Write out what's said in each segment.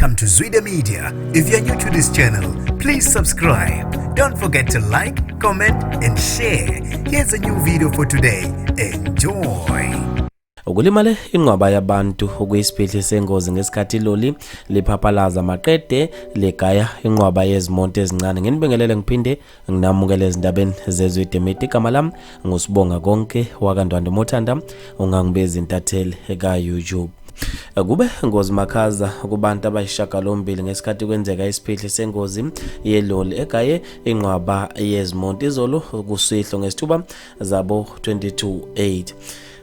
Welcome to Zwida Media. If you're new to this channel, please subscribe. Don't forget to like, comment, and share. Here's a new video for today. Enjoy. Kulimale inqwaba yabantu okuyisiphihli sengozi ngesikhathi iloli liphaphalaza maqede ligaya inqwaba yezimonto ezincane. Nginibingelele ngiphinde nginamukele ezindabeni zeZwide Media. Igama lami nguSibonga Konke wakaNdwandwe Mothanda, ungangibiza intatheli ka-YouTube. Kube ngozi makhaza kubantu abayishiyagalombili ngesikhathi kwenzeka isiphihli sengozi yeloli egaye inqwaba yezimonto izolo kusihlo ngesithuba zabo 22:08.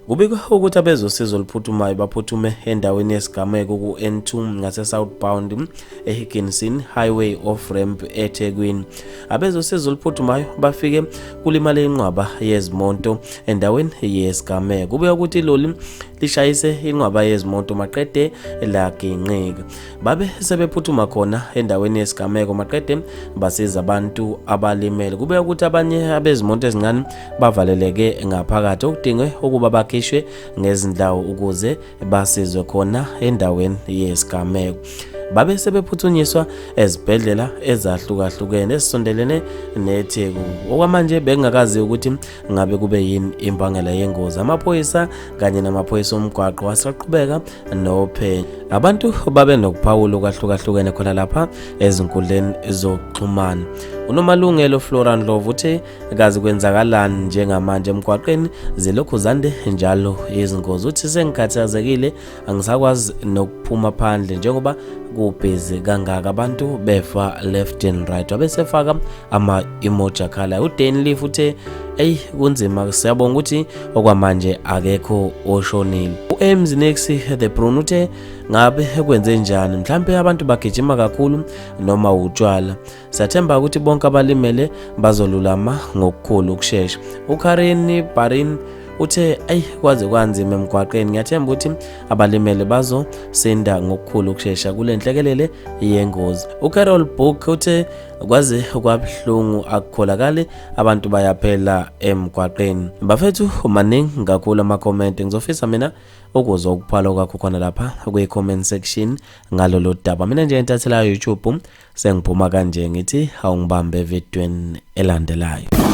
Kubikwa ukuthi abezosizo oluphuthumayo baphuthume endaweni yesigameko ku-N2 ngase-southbound eHigginson Highway off-ramp eThekwini. Abezosizo oluphuthumayo bafike kulimale inqwaba yezimonto endaweni yesigameko. Kubikwa ukuthi iloli lishayise inqwaba yezimoto maqede laginqika. Babe sebephuthuma khona endaweni yesigameko maqede basiza abantu abalimele. Kubikwa ukuthi abanye abezimoto ezincane bavaleleke ngaphakathi okudingwe ukuba bakhishwe ngezindawo ukuze basizwe khona endaweni yesigameko. Babe sebephuthunyiswa ezibhedlela ezahlukahlukene ezisondelene neTheku. Okwamanje bekungakazi ukuthi ngabe kube yini imbangela yengozi. Amaphoyisa kanye namaphoyisa omgwaqo asaqhubeka nophenyo. Abantu babe nokuphawula okwahlukahlukene khona lapha ezinkundleni zokuxhumana. UNomalungelo Flora Ndlovu uthe kazi kwenzakalani njengamanje emgwaqeni, zilokhu zande njalo izingozi. Uthi sengikhathazekile, angisakwazi nokuphuma phandle njengoba kubhizi kangaka, abantu befa left and right. Wabesefaka ama-emoji akhalayo. UDane Leaf uthe eyi kunzima, siyabonga ukuthi okwamanje akekho oshonile. U-Ames Nixie the Brun uthe ngabe kwenze njani, mhlampe abantu bagijima kakhulu noma utshwala. Siyathemba ukuthi bonke abalimele bazolulama ngokukhulu ukushesha. UKarin Barin uthe ayi kwaze kwanzima emgwaqeni, ngiyathemba ukuthi abalimele bazosinda ngokukhulu ukushesha kule nhlekelele yengozi. UCarol Book uthe kwaze kwabuhlungu, akukholakali abantu bayaphela emgwaqeni. Bafethu, maningi kakhulu ama-comment, ngizofisa mina ukuzwa ukuphala kwakho khona lapha kwi-comment section ngalolu daba. Mina nje intathela YouTube sengiphuma kanje, ngithi awungibambe evidweni elandelayo.